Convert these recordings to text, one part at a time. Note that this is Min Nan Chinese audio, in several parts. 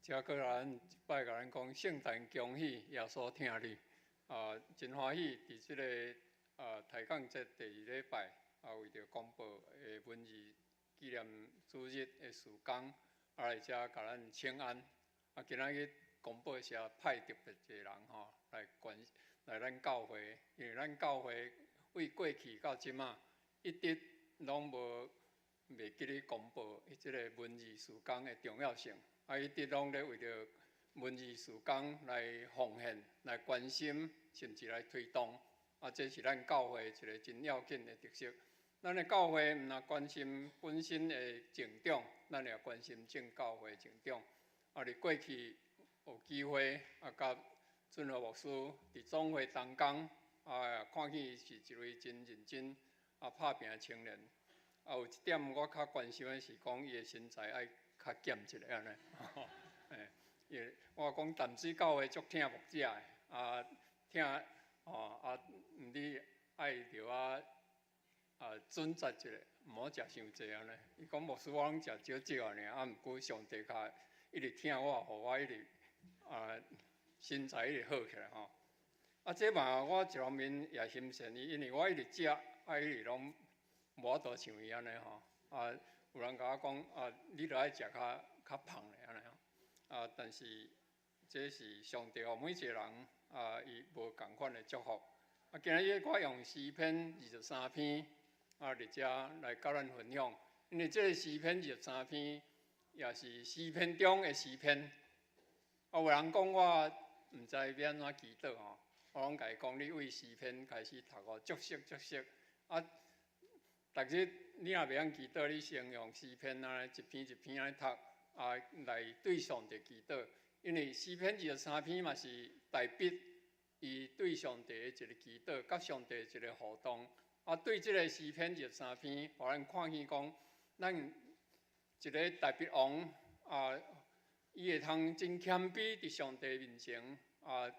這閣來咱一擺共咱講聖誕恭喜，耶穌疼你。啊，真歡喜，佇這个抬槓節第二禮拜，為著公報的文字紀念主日的事工，來遮共咱請安。今仔日公報社派特別一個人吼來關來咱教會，因為咱教會為過去到這馬一直攏無袂記咧公報這个文字事工的重要性。一直攏咧為著文字事工來奉獻、來關心，甚至來推動。這是咱教會一个真要緊的特色。咱的教會毋但關心本身的成長，咱也關心眾教會成長。佇過去有機會佮俊和牧師佇總會同工，看見伊是一位真認真、拍拚的青年。有一點我較關心的是講，伊的身材愛較減一下按呢。因為我講淡水教會足疼牧者的，疼吼啊，你愛著準則一下，毋好食傷濟按呢。伊講牧師我攏食少少爾，毋過上帝較一直疼我，予我一直身材一直好起來吼。這嘛我一方面也欣羨伊，因為我一直食，一直攏無法度像伊按呢吼。有人共我講你著愛食較較胖咧按呢吼。但是這是上帝予每一個人伊無仝款的祝福。今仔日我用詩篇二十三篇佇遮來佮咱分享，因為這个詩篇二十三篇也是詩篇中的詩篇。有人講我毋知欲按怎祈禱吼，我攏共伊講，你對詩篇開始讀哦，足熟足熟。逐日你若袂曉祈禱，你先用詩篇按呢一篇一篇按呢讀，來對上帝祈禱。因為詩篇二十三篇嘛是大衛伊對上帝的一个祈禱，佮上帝一个互動。對這个詩篇二十三篇，予咱看見講，咱一个大衛王伊會通真謙卑佇上帝面前佇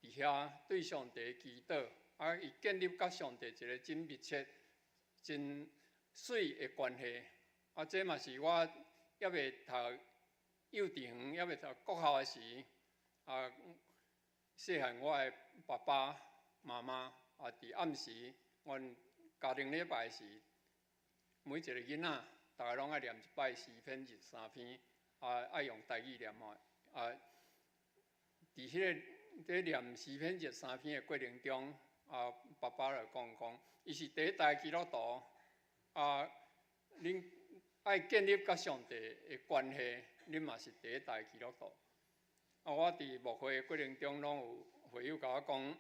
遐對上帝祈禱，伊建立佮上帝一个真密切、真媠的關係。這嘛是我猶未讀幼稚園、猶未讀國校的時，細漢我的爸爸媽媽佇暗時，阮家庭禮拜時，每一个囡仔，逐个攏愛念一擺詩篇二十三篇，愛用台語念吼。佇彼个佇念詩篇二十三篇的過程中，爸爸就講講，伊是第一代基督徒，恁愛建立佮上帝的關係，恁嘛是第一代基督徒。我佇牧會的過程中，攏有會友共我講，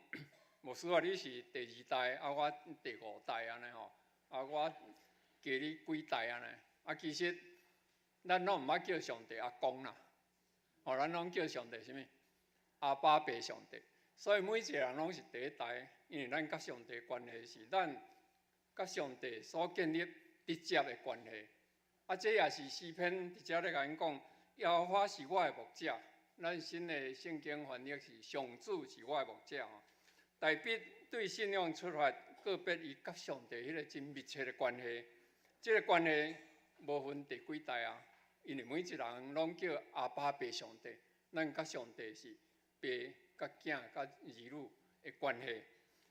牧師啊，你是第二代，我第五代按呢吼，我加你幾代按呢。其實咱攏毋捌叫上帝阿公啦，吼，咱攏叫上帝啥物？阿爸爸上帝。所以每一个人攏是第一代，因為咱佮上帝關係是咱佮上帝所建立直接的關係。這也是詩篇佇遮咧共咱講，耶和華是我的牧者。咱新的聖經翻譯是上主是我的牧者吼。大衛對信仰出發，告別伊佮上帝彼个真密切的關係。這个關係無分第幾代啊，因為每一個人攏叫阿爸爸上帝，咱佮上帝是爸佮囝佮兒女的關係。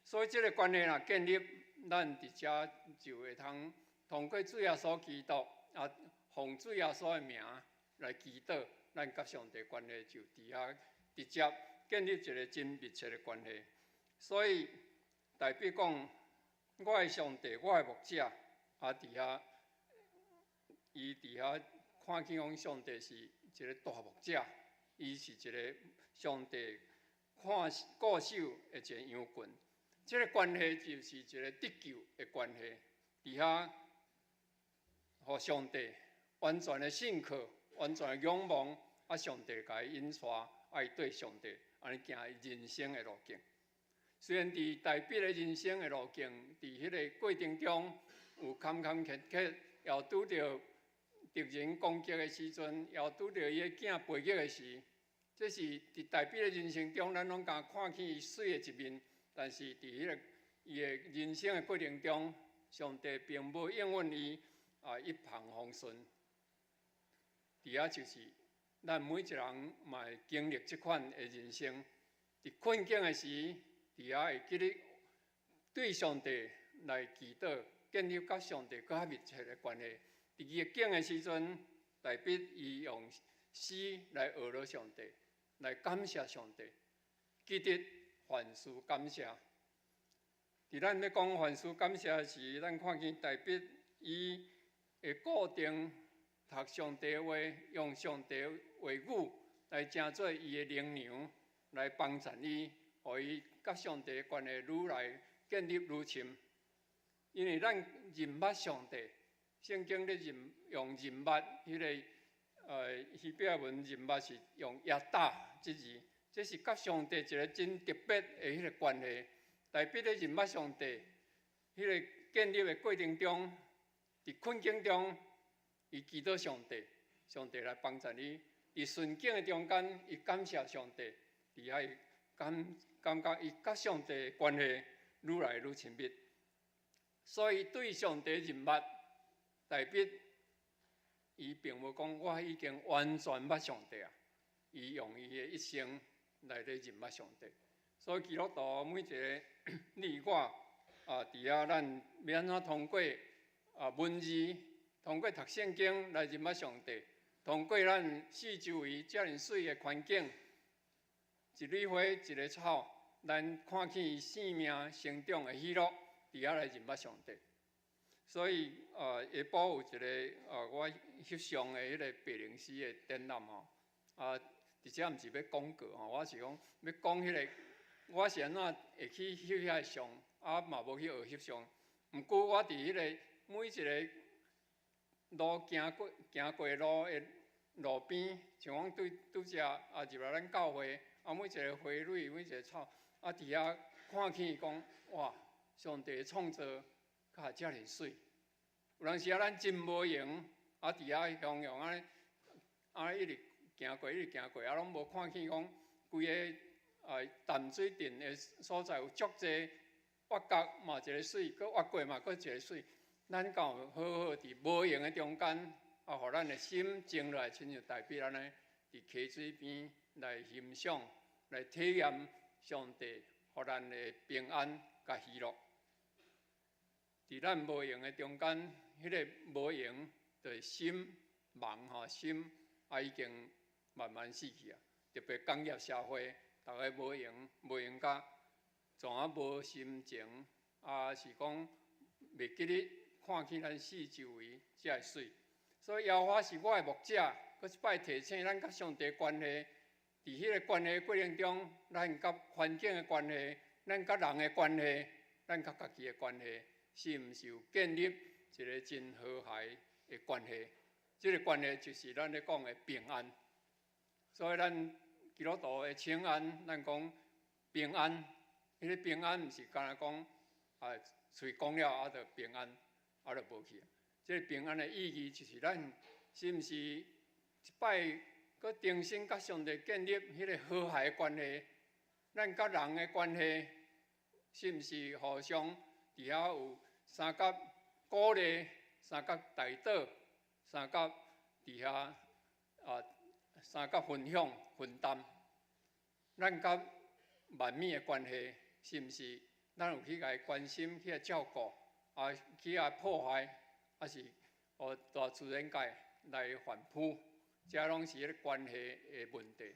所以這个關係若建立，咱佇遮就會通通過主耶穌基督，奉主耶穌的名來祈禱，咱佮上帝關係就佇遐直接建立一个真密切的關係。所以大衛講，我的上帝，我的牧者，佇遐，伊佇遐看見講上帝是一个大牧者，伊是一个上帝看顧守的一个羊群。這个關係就是一个得救的關係，佇遐，予上帝完全的信靠，完全的仰望，上帝共伊引帶，伊對上帝按呢行人生的路徑。雖然佇大衛的人生的路徑，佇彼个過程中有坎坎坷坷，也拄著敵人攻擊的時陣，也拄著伊的囝背逆的時，這是佇大衛的人生中，咱攏敢看見伊媠的一面。但是佇彼个伊的人生的過程中，上帝並無應允伊一帆風順。佇遐就是咱每一人嘛會經歷這款的人生，佇困境的時，佇遐會記得對上帝來祈禱，建立佮上帝閣較密切的關係。佇逆境的時陣，大衛伊用詩來學了上帝，來感謝上帝，記得凡事感謝。佇咱咧講凡事感謝時，咱看見大衛伊會固定讀上帝話，用上帝話語來成做伊的靈糧，來幫助伊，予伊佮上帝關係愈來建立愈深。因為咱認捌上帝，聖經咧認用認捌彼個希伯來文認捌是用亞達這字，這是佮上帝一個真特別的彼個關係。大衛咧認捌上帝，彼個建立的過程中，佇困境中，伊祈禱上帝，上帝來幫助伊；佇順境的中間，伊感謝上帝，佇遐伊感覺伊佮上帝的關係愈來愈親密。所以對上帝認捌，大衛伊並無講我已經完全捌上帝啊，伊用伊的一生來咧認捌上帝。所以基督徒每一個你我啊，佇遐咱欲按怎通過啊文字，通過讀聖經來認捌上帝，通過咱四周圍遮爾媠的環境，一蕊花一个草，咱看見伊生命成長的喜樂，佇遐來認捌上帝。所以下晡有一个我翕相的彼个白靈師的展覽吼，啊，佇遮毋是欲廣告吼，我是講欲講彼个我是按怎會去翕遐个相，啊嘛無去學翕相。毋過我佇彼个每一个路行過路的路邊，像講對拄才啊入來咱教會，啊每一个花蕊，每一个草，啊佇遐看見講哇，上帝創造較遮爾媠。有當時啊，咱真無閒，啊佇遐雄雄按呢，按呢一直行過，一直行過，啊攏無看見講規个啊淡水鎮的所在有足濟挖角嘛一个媠，閣挖過嘛閣一个媠。咱敢有好好佇無閒的中間，啊，予咱的心靜落來，親像大衛按呢，佇溪水邊來欣賞、來體驗上帝予咱的平安佮喜樂。佇咱無閒的中間，彼个無閒就是心忙吼，心啊已經慢慢死去啊。特別工業社會，逐个無閒，無閒甲總啊無心情，啊是講袂記得看見咱四周圍遮个媠。所以耶和華是我的牧者，閣一擺提醒咱佮上帝關係，佇彼個關係過程中，咱佮環境的關係，咱佮人的關係，咱佮家己的關係，是毋是有建立一個真和諧的關係？這个關係就是咱咧講的平安。所以咱基督徒的請安，咱講平安，彼个平安毋是干焦講啊，喙講了啊就平安，啊就無去。這个平安的意義就是咱是毋是一擺閣重新佮上帝建立彼个和諧的關係？咱佮人的關係是毋是互相佇遐有相佮鼓勵、相佮代禱、相佮佇遐啊，相佮分享、分擔？咱佮萬物的關係是毋是咱有去共伊關心、去共照顧，啊，去共破壞，抑是予大自然界來反撲？這攏是彼个關係的問題。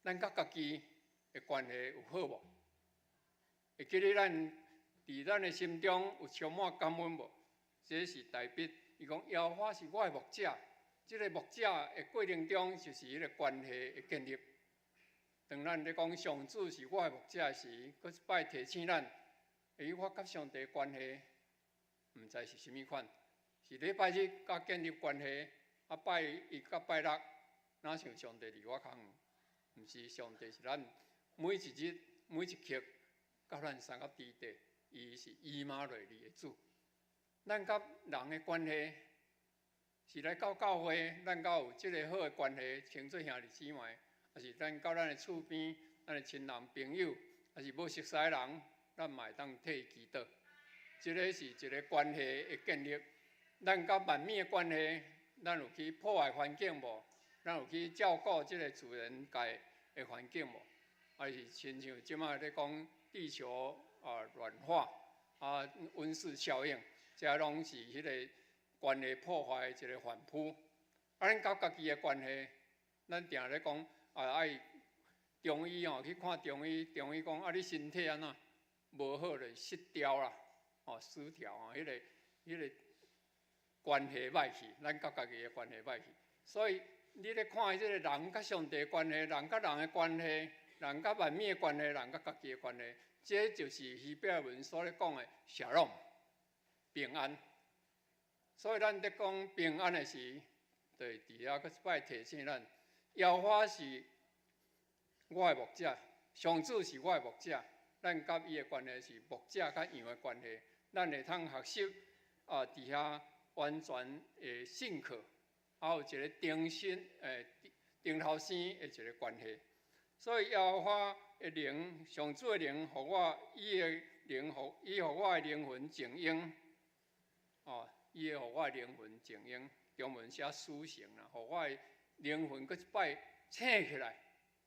咱佮家己的關係有好無？會記得咱佇咱的心中有充滿感恩無？這是大衛，伊講耶和華是我的牧者，這个牧者的過程中，就是彼个關係的建立。當咱咧講上主是我的牧者時，閣一擺提醒咱，欸，我佮上帝關係，毋知是啥物款，是禮拜日佮建立關係，啊拜一佮拜六，若像上帝離我較遠？毋是，上帝是咱每一日每一刻，佮咱相佮佇佇，伊是以馬內利的主。咱佮人的關係，是來到教會，咱才有這个好的關係，稱做兄弟姊妹，抑是咱佮咱的厝邊、咱的親人朋友，抑是無熟似的人，咱嘛會當替伊祈禱。這个是一个關係的建立。咱佮萬物的關係，咱有去破壞環境無？咱有去照顧這个自然界的環境無？還是親像這擺咧講地球啊暖化啊溫室效應，這攏是彼个關係破壞的一个反撲。啊，咱佮家己的關係，咱定咧講啊愛中醫吼，去看中醫，中醫講啊你身體按怎無好就失調啦，吼失調吼，彼个關係歹去，咱佮家己的關係歹去。所以你咧看這个人佮上帝的關係，人佮人的關係，人佮萬物的關係，人佮家己的關係，這就是希伯來文所咧講的 shalom 平安。所以咱咧講平安的時，就是佇遐閣一擺提醒咱，耶和華是我的牧者，上主是我的牧者，咱佮伊的關係是牧者佮羊的關係，咱會通學習啊，佇遐完全的信靠，還有一个重新頂頭生的一个關係。所以耶和華的靈，上主的靈，予我伊的靈，予伊予我的靈魂靜養，哦，伊會予我的靈魂靜養，中文寫甦醒啦，予我的靈魂閣一擺醒起來，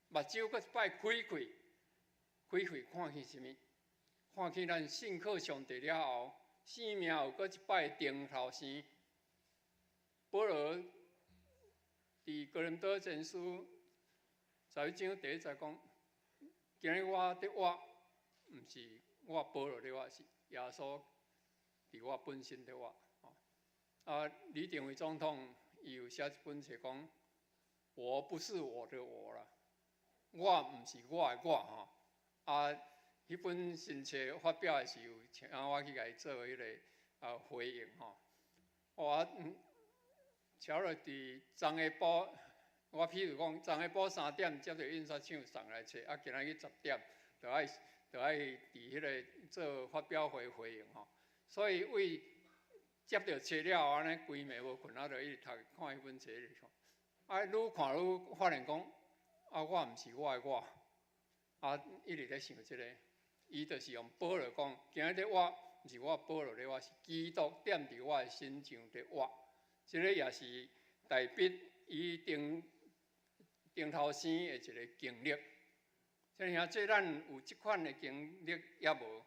目睭閣一擺開開，開開看見啥物？看見咱信靠上帝了後，生命有閣一擺重頭生。保羅佇哥林多前書11章第一節講：今日我佇活，毋是我保羅佇活，是耶穌佇我本身佇活。啊，李登輝總統伊有寫一本冊講：我不是我的我啦，我毋是我的我吼。啊，彼本新冊發表的時有請我去共伊做彼个回應吼。我超落佇昨下晡，我譬如講，昨下晡3點接著印刷廠送來冊，啊，今仔日10點就愛佇彼个做發表會回應吼。所以為接著冊了後，按呢規暝無睏，啊，就一直讀看彼本冊咧看。啊，愈看愈發現講，啊，我毋是我的我，啊，一直咧想這个，伊就是用保羅講，今日我毋是我保羅咧活，是基督踮佇我的身上佇活。這个也是代表伊頂頂頭生的一个經歷。親兄弟，咱有這款的經歷猶無？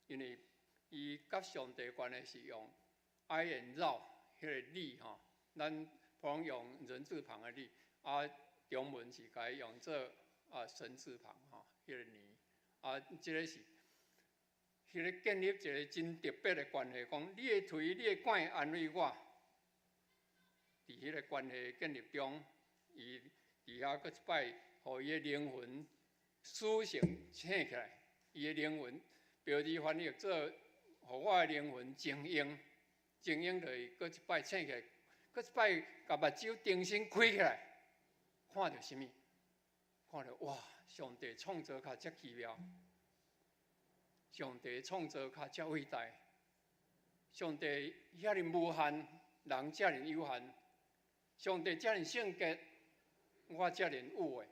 因為伊佮上帝關係是用愛言繞彼个你吼，咱普通用人字旁的你，啊，中文是共伊用做啊神字旁吼，彼个你，啊，這个是彼个建立一个真特別的關係，講你的槌、你的棍安慰我。佇彼个關係建立中，伊佇遐閣一擺，予伊的靈魂甦醒醒起來，伊的靈魂標字翻譯做，予我的靈魂晶瑩，晶瑩就是閣一擺醒起來，閣一擺共目睭重新開起來，看著啥物？看著哇！上帝創造較遮奇妙，上帝創造較遮偉大，上帝遐爾無限，人遮爾有限。上帝遮爾聖潔，我遮爾有的。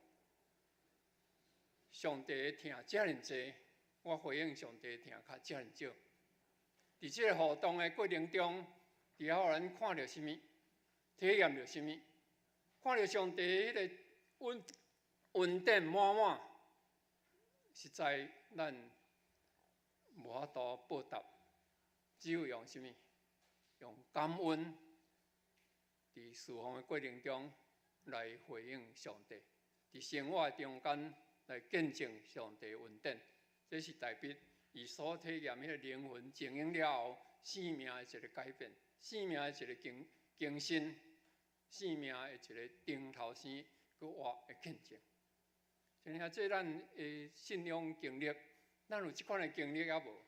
上帝的疼遮爾濟，我回應上帝的疼較遮爾少。佇這个互動的過程中，佇遐予咱看著啥物，體驗著啥物？看著上帝彼个恩典滿滿，實在咱無法度報答，只有用啥物？用感恩。佇侍奉的過程中來回應上帝，佇生活中間來見證上帝恩典，這是代表伊所體驗彼个靈魂經營了後，生命的一个改變，生命的一个更新，生命的一个重頭生閣活的見證。親兄弟，咱的信仰經歷，咱有這款的經歷猶無？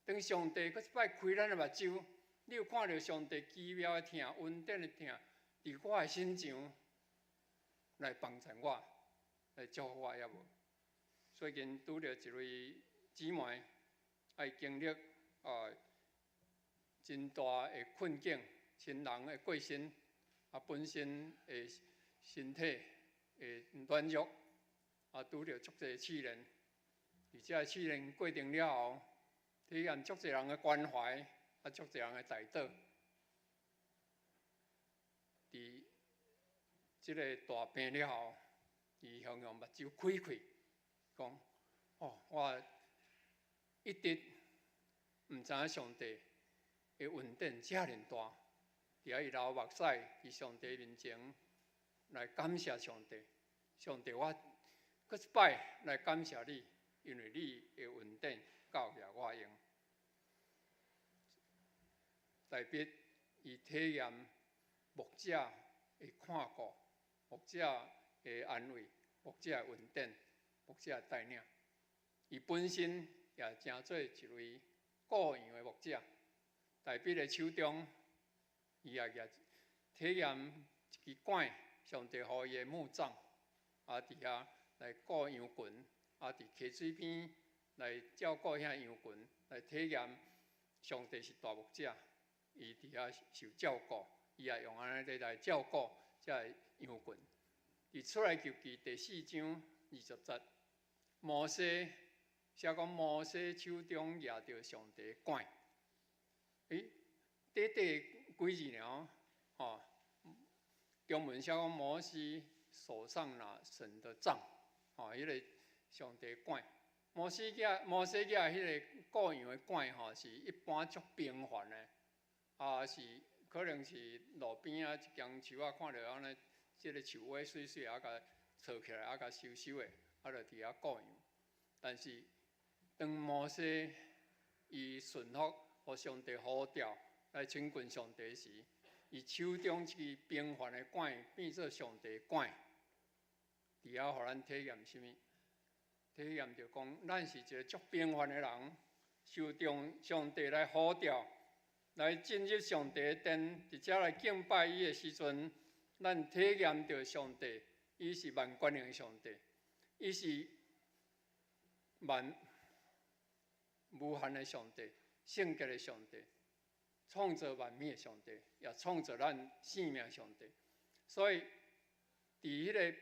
當上帝閣一擺開咱的目睭，你有看著上帝奇妙的疼、恩典的疼，佇我的身上來幫助我，來祝福我猶無？最近拄著一位姊妹，愛經歷啊真大的困境，親人的過身，啊本身的身體的軟弱，啊拄著足濟試煉。佇這个試煉過程了後，體驗足濟人的關懷，啊足濟人的代禱。佇這个大病了後，伊雄雄目睭開開，講：哦，我一直毋知影上帝的恩典遮爾大，佇遐伊流目屎佇上帝面前來感謝上帝。上帝，我閣一擺來感謝你，因為你的恩典夠額我用。大衛伊體驗牧者的看顧，牧者的安慰，牧者的恩典，牧者的帶領。伊本身也成做一位顧羊的牧者。大衛的手中，伊也舉體驗一支拐，上帝予伊的牧杖，啊，佇遐來顧羊群，啊，佇溪水邊來照顧遐羊群，來體驗上帝是大牧者，伊佇遐受照顧，伊也用按呢來照顧這个羊群。佇出埃及記第四章二十節，摩西寫講摩西手中舉著上帝的拐。欸，短短幾字爾，吼，中文寫講摩西手上拿神的杖，吼，彼个上帝拐。摩西舉彼个顧羊的拐吼，是一般足平凡的，啊是可能是路邊仔一根樹仔看著按呢，這个樹尾媠媠啊，共撮起來啊，共修修的，啊，就佇遐顧羊。但是當摩西伊順服，予上帝呼召來親近上帝時，伊手中這支平凡的拐變做上帝拐，佇遐予咱體驗啥物？體驗著講，咱是一个足平凡的人，受著上帝來呼召，來進入上帝的殿，佇遮來敬拜伊的時陣，咱體驗著上帝，伊是萬權能的上帝，伊是萬無限的上帝。聖潔的上帝，創造萬物的上帝，也創造咱生命的上帝。所以，佇彼个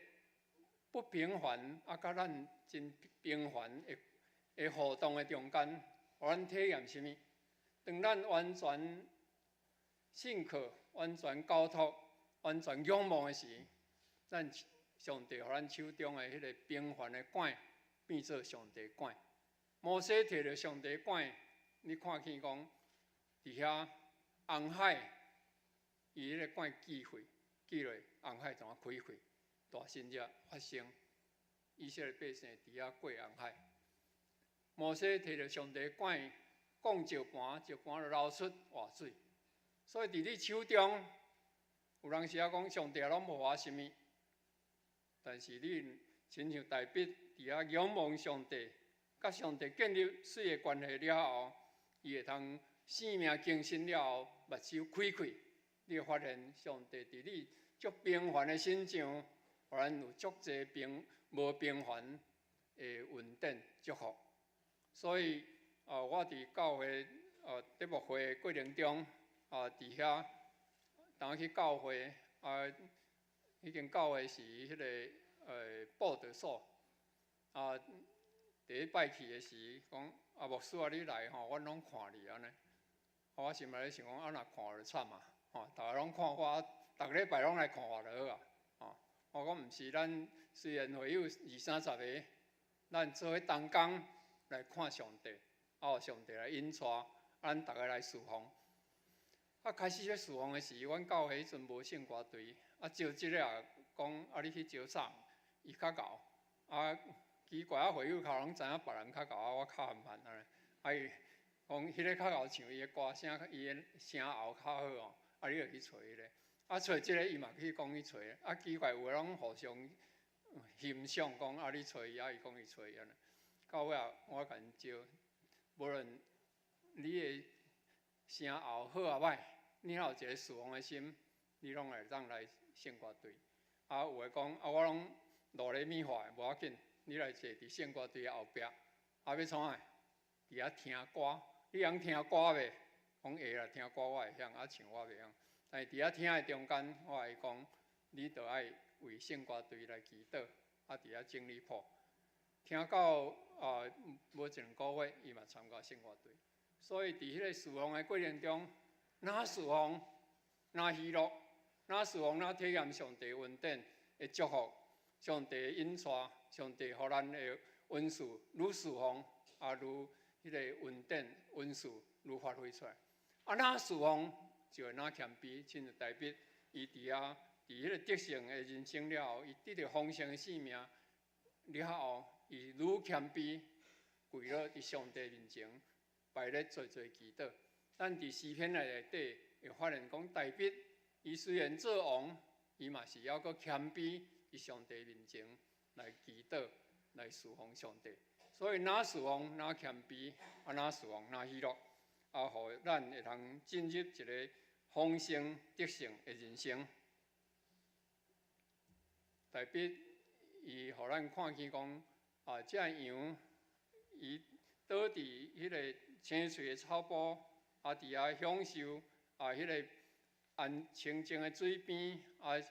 不平凡啊，佮咱真平凡的的互動的中間，予咱體驗啥物？當咱完全信靠、完全交託、完全仰望的時，咱上帝予咱手中的彼个平凡的拐變做上帝拐。摩西提著上帝拐。你看見講，佇遐紅海，伊彼个拐擊開，擊落紅海怎啊開開，大神蹟發生，以色列百姓佇遐過紅海。摩西提著上帝拐，講石盤，石盤就流出活水。所以佇你手中，有當時仔講上帝攏無予我啥物，但是你親像大衛佇遐仰望上帝，佮上帝建立媠的關係了後，伊會通生命更新了後，目睭開開，你會發現上帝佇你足平凡的身上，予咱有足濟平無平凡的恩典祝福。所以，啊，我佇教會啊，伫牧會過程中，啊，佇遐當去教會，啊，彼間教會是彼个報道所，啊，第一擺去的時，講啊牧師啊，你來吼，阮攏看你按呢。我心內咧想講，啊若看就慘啊，吼，逐个攏看我，逐禮拜攏來看我就好啊，吼。我講毋是，咱雖然會友二三十个，咱做伙同工來看上帝，啊，上帝來引帶，咱逐个來侍奉。啊，開始咧侍奉的時，阮教會彼陣無聖歌隊，啊，招這个也講，啊，你去招啥？伊較𠢕，啊，奇怪啊，會友較攏知影別人較𠢕，啊，我較緩慢按呢。啊，伊講彼个較𠢕唱，伊的歌聲，伊的聲喉較好哦，啊，你就去揣彼个。啊，揣這个伊嘛去講去揣，啊，奇怪有的攏互相欣賞，講啊，你揣伊，啊，伊講伊揣伊按呢。到尾仔我共𪜶招，無論你的聲喉好抑歹，你若有一个侍奉的心，你攏會當來聖歌隊。啊，有的講啊，我攏落咧物化的，無要緊，你來坐佇聖歌隊的後壁，啊，欲創啥？佇遐聽歌，你曉聽歌袂？講會啦，聽歌我會曉，啊唱我袂曉。但是佇遐聽的中間，我會講，你著愛為聖歌隊來祈禱，啊，佇遐整理譜。聽到啊，無一兩個月，伊嘛參加聖歌隊。所以佇彼个侍奉的過程中，若侍奉，若喜樂，若侍奉，若體驗上帝恩典，的祝福，上帝引帶，上帝予咱的恩賜愈侍奉，啊，愈彼个恩典恩賜愈發揮出來。啊，若侍奉就會若謙卑，親像大衛伊佇遐佇彼個得勝的人生了後，伊得著豐盛的性命了後，伊愈謙卑，跪落佇上帝面前，排咧濟濟祈禱。咱佇詩篇內底會發現講，大衛伊雖然做王，伊嘛是猶閣謙卑佇上帝面前來祈禱，來侍奉上帝。所以，若侍奉，若謙卑，啊，若侍奉，若喜樂，啊，予咱會通進入一个豐盛得勝的人生。大衛伊予咱看見講，啊，這羊伊倒佇彼个青翠的草埔，啊，佇遐享受啊，彼个安清靜的水邊，啊，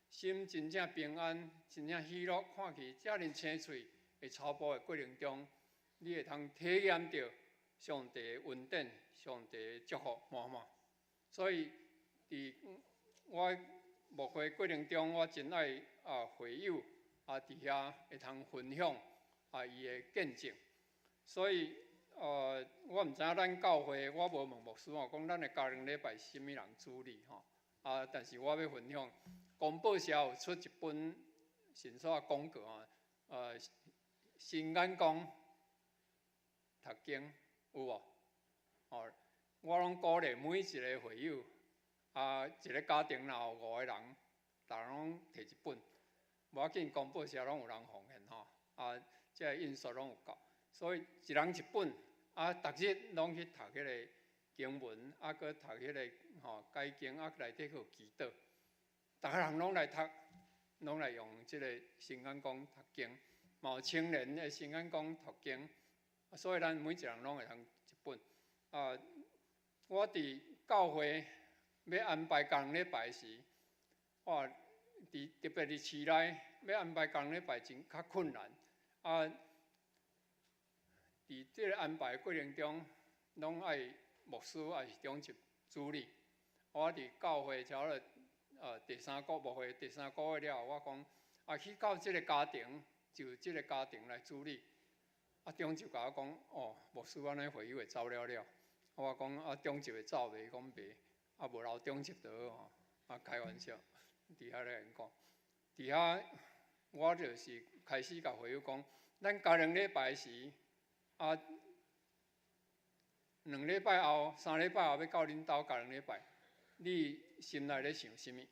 心真正平安，真正喜樂。看去遮爾青翠的草埔的過程中，你會通體驗著上帝的恩典，上帝的祝福滿滿。所以，佇我牧會過程中，我真愛啊會友啊佇遐會通分享啊伊的見證。所以，我毋知影咱教會，我無問牧師吼，講咱的家庭禮拜是啥物人主理吼。啊，但是我欲分享，公報社有出一本神所廣告啊，新眼光讀經有無？哦，我攏鼓勵每一个會友，啊，一个家庭若有五个人，逐人攏提一本，無要緊，公報社攏有人奉獻吼，啊，這个印數攏有夠，所以一人一本，啊，逐日攏去讀彼个經文，啊，閣讀彼个吼解經，啊，內底閣有祈禱，逐个人攏來讀，攏來用這个新眼光讀經，嘛有青年的新眼光讀經，所以咱每一个人攏會通一本。啊，我佇教會欲安排家庭禮拜時，哇，佇特別佇市內欲安排家庭禮拜真較困難。啊，佇這个安排過程中，攏愛牧師抑是長執主理。我佇教會差不多第三個牧會第三個月了後，我講啊去到這个家庭，就這个家庭來主理。啊，長執共我講，哦，牧師按呢會友會走了了。我講啊，長執會走袂？伊講袂，啊無留長執就好吼。啊，開玩笑，佇遐咧講，佇遐我就是開始共會友講，咱家庭禮拜時，啊，2禮拜後、3禮拜後欲到恁兜家庭禮拜，你心內咧想啥物？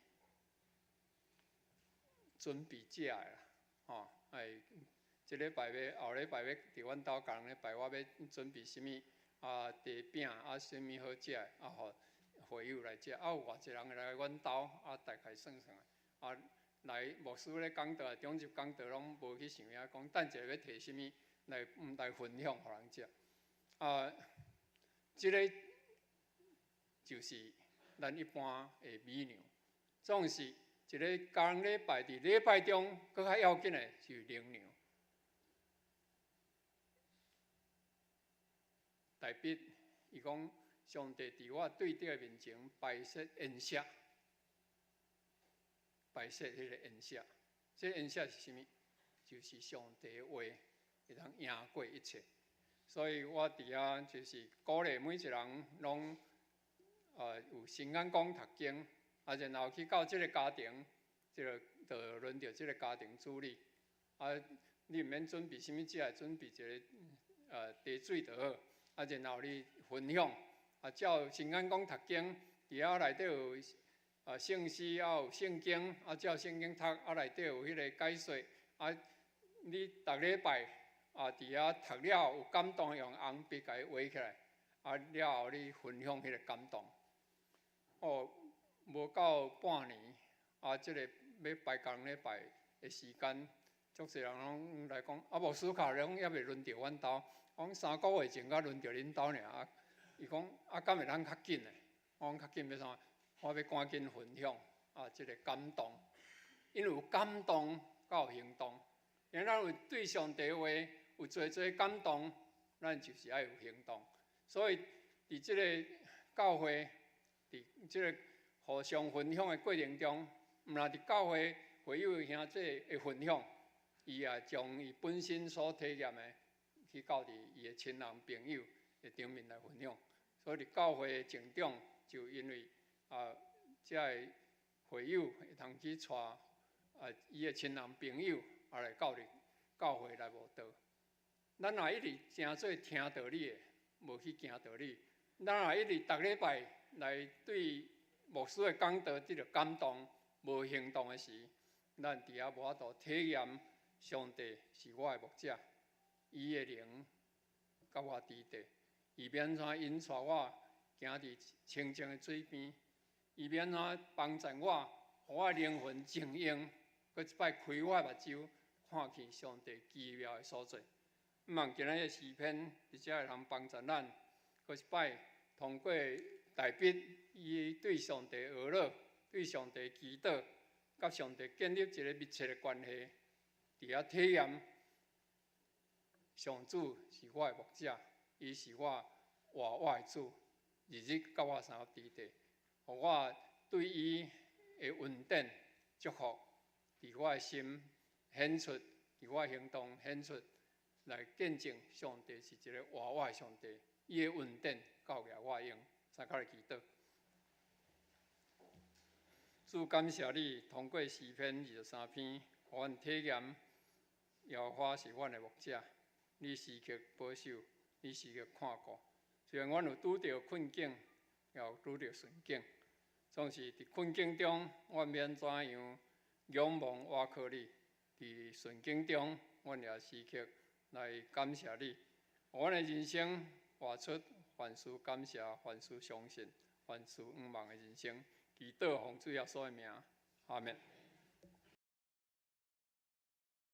準備食的啦，吼，哎，這禮拜欲後禮拜欲佇阮兜家庭禮拜，我欲準備啥物？啊，茶餅啊，啥物好食的，啊，予會友來食。啊，有偌濟人會來阮兜，啊，大概算算，啊，來牧師咧講道，長執講道攏無去想遐，講等者欲提啥物來分享予人食。啊，這个就是咱一般的美娘，總是一个家庭禮拜佇禮拜中，閣較要緊的是靈糧。大衛伊講，上帝佇我對敵的面前擺設筵席，擺設彼个筵席。這筵席是啥物？就是上帝的話會通贏過一切。所以我佇遐就是鼓勵每一个人攏有新眼光讀經，啊，然後去到這个家庭，這个就輪著這个家庭主理。啊，你毋免準備啥物食，準備一个茶水就好。啊，然後你分享，啊，照新眼光讀經，佇遐內底有啊聖詩，啊有聖經，啊照聖經讀，啊內底有彼个解說，啊，你逐禮拜啊佇遐讀了有感動，用紅筆共伊畫起來，啊了後你分享彼个感動。哦，無夠半年，啊，這个欲拜家庭禮拜的時間，足濟人攏來講，啊牧師卡攏猶未輪著阮兜。我講3個月前才輪著恁兜爾，啊，伊講啊，敢會通較緊的？我講較緊欲創？我欲趕緊分享啊，這个感動，因為有感動，才有行動。因為咱有對上帝話有濟濟感動，咱就是愛有行動。所以，佇這个教會，佇這个互相分享的過程中，毋但佇教會會友兄弟的分享，伊也將伊本身所體驗的，去到佇伊的親人朋友的頂面來分享。所以佇教會的成長，就因為這个會友會通去帶伊的親人朋友，也來到佇教會來慕道。咱若一直成做聽道理的，無去行道理；咱若一直逐禮拜來對牧師的講道得著感動，無行動的時，咱佇遐無法度體驗上帝是我的牧者，伊的靈佮我佇底，伊欲按怎引帶我行佇清靜的水邊，伊欲按怎幫助我，予我靈魂靜用，閣一擺開我的目睭，看見上帝奇妙的所作。毋望今仔日詩篇，佇遮會通幫助咱，閣一擺通過大衛伊對上帝哀樂，對上帝祈禱，佮上帝建立一个密切的關係，佇遐體驗上主是我的牧者，伊是我活我的主，日日佮我相佇底，予我對伊的恩典祝福，佇我的心顯出，佇我的行動顯出，來見證上帝是一个活我的上帝，伊的恩典夠額我用，三跤來祈禱。主，感謝你通過詩篇23篇，予阮體驗耶和華是阮的牧者，你時刻保守，你時刻看顧。雖然阮有拄著困境，也有拄著順境，總是佇困境中，阮欲按怎樣仰望倚靠你；佇順境中，阮也時刻來感謝你。阮的人生活出凡事感謝、凡事相信、凡事仰望的人生。祈禱奉主耶穌的名，阿們。